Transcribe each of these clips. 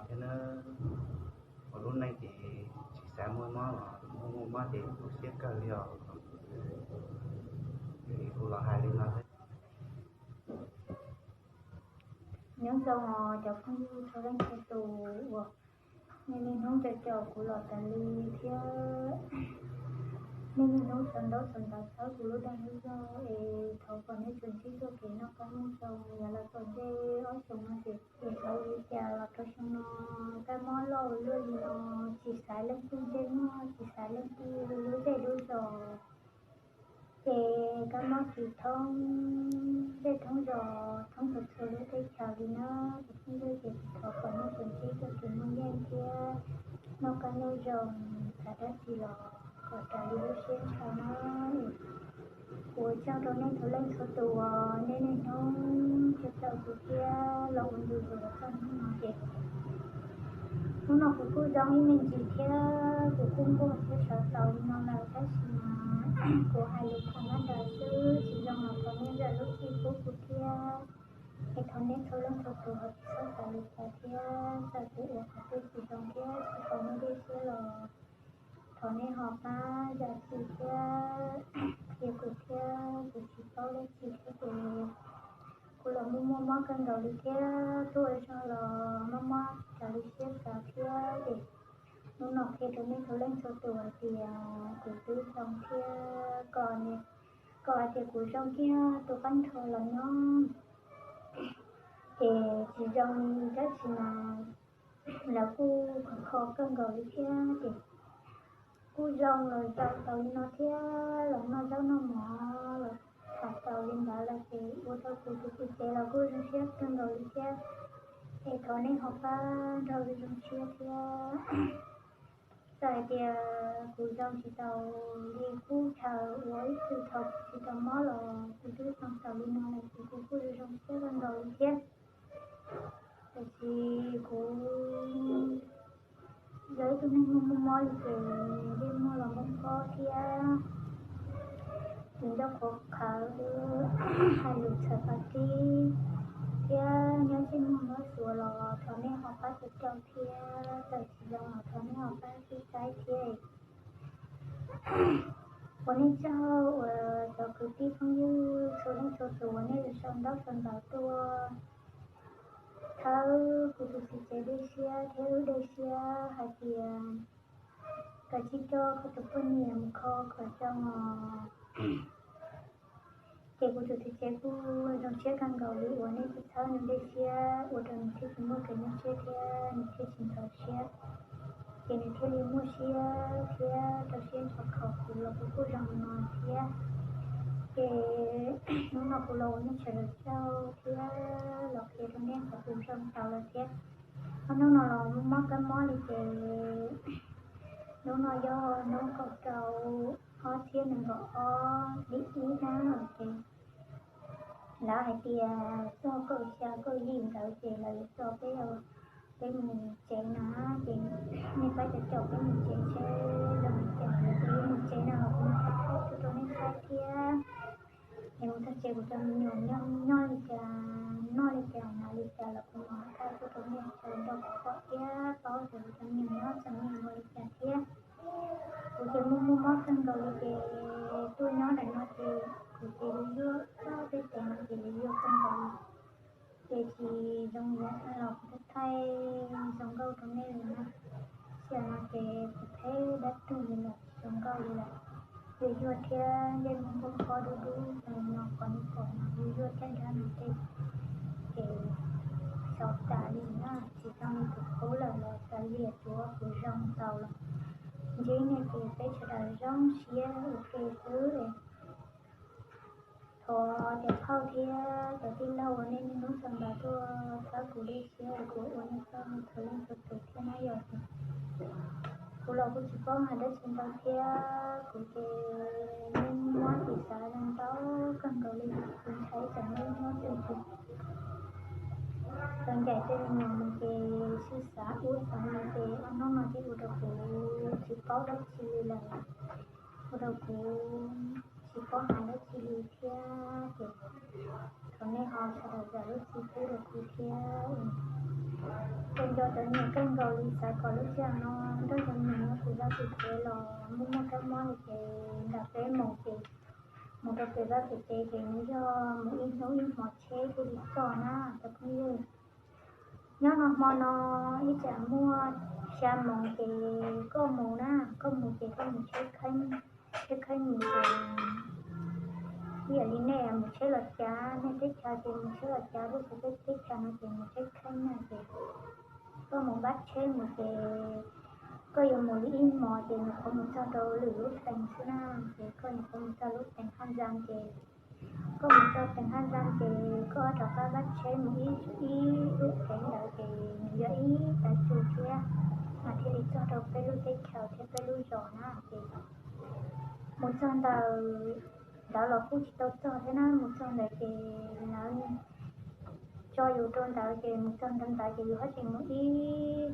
thiab na. Ua lub neej ces tsis xav muaj mob los muaj muaj mob ces tu siab kawg li os. Ces kuv los hais li no xwb. Nyob zoo os cov phooj ywg txhua leej txhua tus uas nej niaj hnub caum caum kuv los tas li thiab nej niaj hnub sau ntaub sau ntawv txhawb kuv lub dag lub zog es thov kom nej tsuas ntsib txoj kev noj qab nyob zoo. Yav los tom ntej ob xyoos no ces txawm li cas los rau xyoo no kab mob loj ua luaj li no, tsis xaiv leej twg ntsej muag, tsis xaiv leej twg lub zej lub zos, ces kab mob tsis thoob zej thoob zos, thoob txhua txhua lub teb chaws li na. Cov phooj ywg ces kuv thov kom nej tsuas ntsib txoj kev muaj yeej thiab noj qab nyob zoo, xav dab tsi los kom raws li lub siab ntshaw na. Kuv ua tsaug rau nej txhua leej txhua tus uas nej niaj hnub caum caum kuv thiab los ua ntu zus los txog hnub no ces hnub no kuv kuj zoo ib me ntsis thiab kuv kuj nquag thiab sawv tau li no lawm, tab sis mas kuv hais lus tham nab ntais xwb, tsis zoo los thov nej zam lub txim pub kuv thiab. Es thov nej txhua leej txhua tus ho tsis txhob xav li cas thiab, txawm kuv ua qhov twg tsis zoo thiab tsis tau nej dej siab los thov nej ho pab zam txim thiab qhia kuv thiab, kuv tsis paub dab tsi thiab ces kuv los muaj muaj mob kawg nkaus li thiab, tuaj ua zog los mob mob raws li siab xav thiab ces hnub no qhia rau nej txhua leej txhua tus hais tias kuv twb zoo thiab kom, kom hais tias kuv zoo kiag tus qab nrho los nyob. Ces tsis zoo li dab tsi mas lawv kuj khov kho kawg nkaus li thiab ces kuj zoo los zoo tau li no thiab, los noj zaub noj mov los tham tau li ntawd lawm ces ua rau kuv tus txiv tsev los kuj zoo siab kawg nkaus li thiab. Es thov nej ho pab nrog zoo siab thiab. Txawm hais tias kuv zoo tsis tau li qub chaw uas ib txwm thaum kuv tsis tau mob los kuv twb zoo tau li no lawm ces kuv kuj zoo siab kawg nkaus li thiab. Tab sis kuv yog ib tug neeg muaj muaj mob li ces yeej muaj los muaj pob thiab, tsis nco qhuav qhawv, hais lus txhawm pas tib thiab nyob ntsej muag muab xuav los thov nej ho pab tus rau thiab, txawm tsis zoo los thov nej ho pab sib saib thiab. Ua nej tsaug uas cov kwv tij phooj ywg txhua leej txhua tus uas nej yuav sau ntaub sau ntawv tuaj thawb kuv tus txiv tsev dej siab thiab wb dej siab hais tias koj tsis coj koj tus poj niam mus kho kom zoo os. Ces kuv tus txiv tsev kuj zoo siab kawg nkaus li uas nej tsis txhawb nws dej siab ua rau nws thiaj tsis muaj kev nyuaj siab thiab nws thiaj tsis ntxhov siab, ces nws thiaj li muaj siab thiab rau siab ntso kho kuv los kuv kuj zoo no thiab. Ces hnub no kuv los ua nej sawv daws tsaug thiab los qhia rau nej qhov kuv zoo tau lawm thiab. Ob hnub no los mob kab mob li ces hnub no yog hnub kaum rau ob txhiab nees nkaum ob lub ib hnub no ces lawv hais tias txog kaum xya kaum yim ntawd ces lawv yuav tso peb, peb mus tsev no ces nej pab caum caum peb mus tsev seb zoo li cas, yog tias yuav mus tsev no los kuv mam thaij tuaj rau nej saib thiab. Es mus txog tsev kuv cov me nyuam nyob li cas, noj li cas hnav li cas los kuv mam thaij tuaj rau nej sawv daws nrog kuv pom thiab paub tias kuv cov me nyuam nyob txom nyem ua li cas thiab. Kuv ces muaj muaj mob kawg nkaus li ces tuaj nyob ntawm no ces kuv ces yuag yuag, txog tej teev no ces yuag yuag kawg nkaus li. Ces tsis zoo yav tas los kuv thaij thaij zoo nkauj rau nej li na. Xyov no ces kuv phem dab tug li lawm, tsis zoo nkauj li lawm. Yuag yuag thiab ntsej muag npauj nphob dub dub li no, qhov nej pom no yuag yuag thiab nrab no tej ces xyov tas li na, tsis zoo li tus qub lawm los xav liam tsuav kuv zoo tau los ntsib nej ces peb sawv daws zoo siab ua ke xwb. Thov cov phauj thiab cov tij laug uas nej niaj hnub sau ntawv tuaj thawb kuv dej siab es kuv ua nej tsaug txhua leej txhua tus thiab na yom. Kuv los kuv tsis paub hais dab tsi ntau thiab, kuv ces yeej muab txim xav zoo ntau kawg nkaus li, kuv ntshai tsam nej muab txim ces txaus ncaim tej me nyuam mus ces sib xav ub xav no ces ob hnub no ces ua rau kuv tsis paub dab tsi li lawm, ua rau kuv tsis paub hais dab tsi li thiab ces thov nej ho sawv daws zam lub txim pub rau kuv thiab. Kuv nco cov me nyuam Tam sim no nrog cov niam no kuv zaj tsis tsev los muaj muaj kab mob li ces nram peb mus ces mus rau pem vaj pem tsev ces nws yog mus ib hnub ib hmos tsheb thiaj li txog na cov phooj ywg. Nyob no hmo no ib tsam muaj xya moos ces koj mus na, koj mus ces koj mus tsheb kheeb, tsheb kheeb mus ces ib yam li nej mus tsheb los cav, nej teb chaws ces mus tsheb los cav, lub teb chaws no ces mus tsheb kheeb na ces koj mus npaj tsheb mus ces koj yuav mus li ib hmos ces nws qhuav mus txog rau lwm lub tees xwb na, ces koj nyuam qhuav mus txog lub tees Haj Zam ces koj mus txog tees Haj Zam ces koj rov qab npaj tsheb mus ib ib lub tees ntawd ces nws yog ib tav su thiab mas thiaj li txog rau peb lub teb chaws thiab peb lub zos na ces mus txog ntawd, ntawd los kuj tsis tau txog thiab na, mus txog ntawd ces lawv tso yus rau ntawd ces mus txog ntawd ntawd ces yus haj tseem mus ib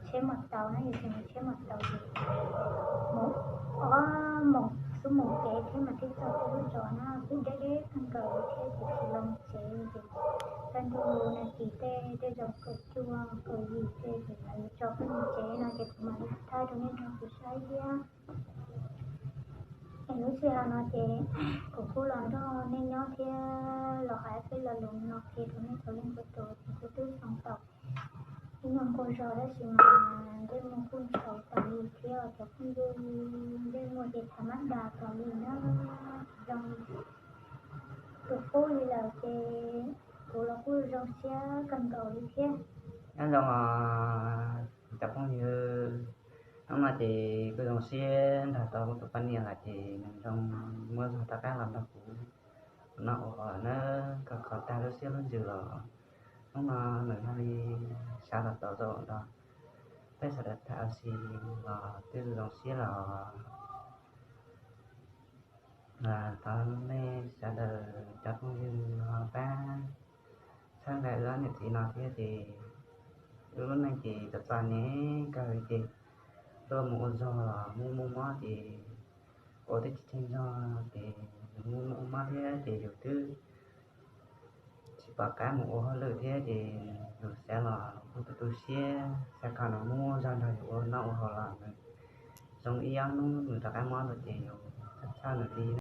tsheb mos taus na, yus tseem mus tsheb mos taus ces mus ob moos xub mus kev thiab mas thiaj txog peb lub zos na, kuj deb deb kawg nkaus li thiab ces tsis los tsev ces kaj ntug nas this tej tej zaum kaum cuaj kaum yim tej ces lawv yuav tso peb mus tsev no ces kuv mam li thaij rau nej nrog kuv saib thiab. Es lub sij hawm no ces kuv kuj los nrog nej nyob thiab los hais peb lo lus no qhia rau nej tau leej tau tus ces kuj twb xoo tau ib nyuag nqua zog tab sis mas ntsej muag kuj ntshauv tas li thiab cov phooj ywg, ntsej muag ces tham mab das tas li na, tsis zoo li tus qub li lawm ces kuv los kuj zoo siab kawg nkaus li thiab. Nyob zoo os cov phooj ywg, hnub no ces kuj zoo siab nrog tau kuv tus poj niam lawm ces nws zoo muab zog rov qab los nrog kuv ua noj ua haus na, koj kho tag lub siab lub ntsws los hnub no nws thiaj li sawv los tau zaum no, peb sawv daws tham ua si los twb zoo siab los thov nej sawv daws cov phooj ywg ho pab txhawb nqa wb ob niam txiv no thiab ces wb lub neej ces txom txom nyem kawg ces tuaj mus ua zog los muaj muaj mob ces ua twb tsis tsheej zog ces muaj muaj mob thiab ces yus twb tsis pom qab mus ua hauj lwm thiab ces yus xav los kuj tu tu siab, xav kom nws muaj zog nrog yus ua noj ua haus los nws zoo ib ob hnub nws rov qab mob lawm ces yus txhawj nws li.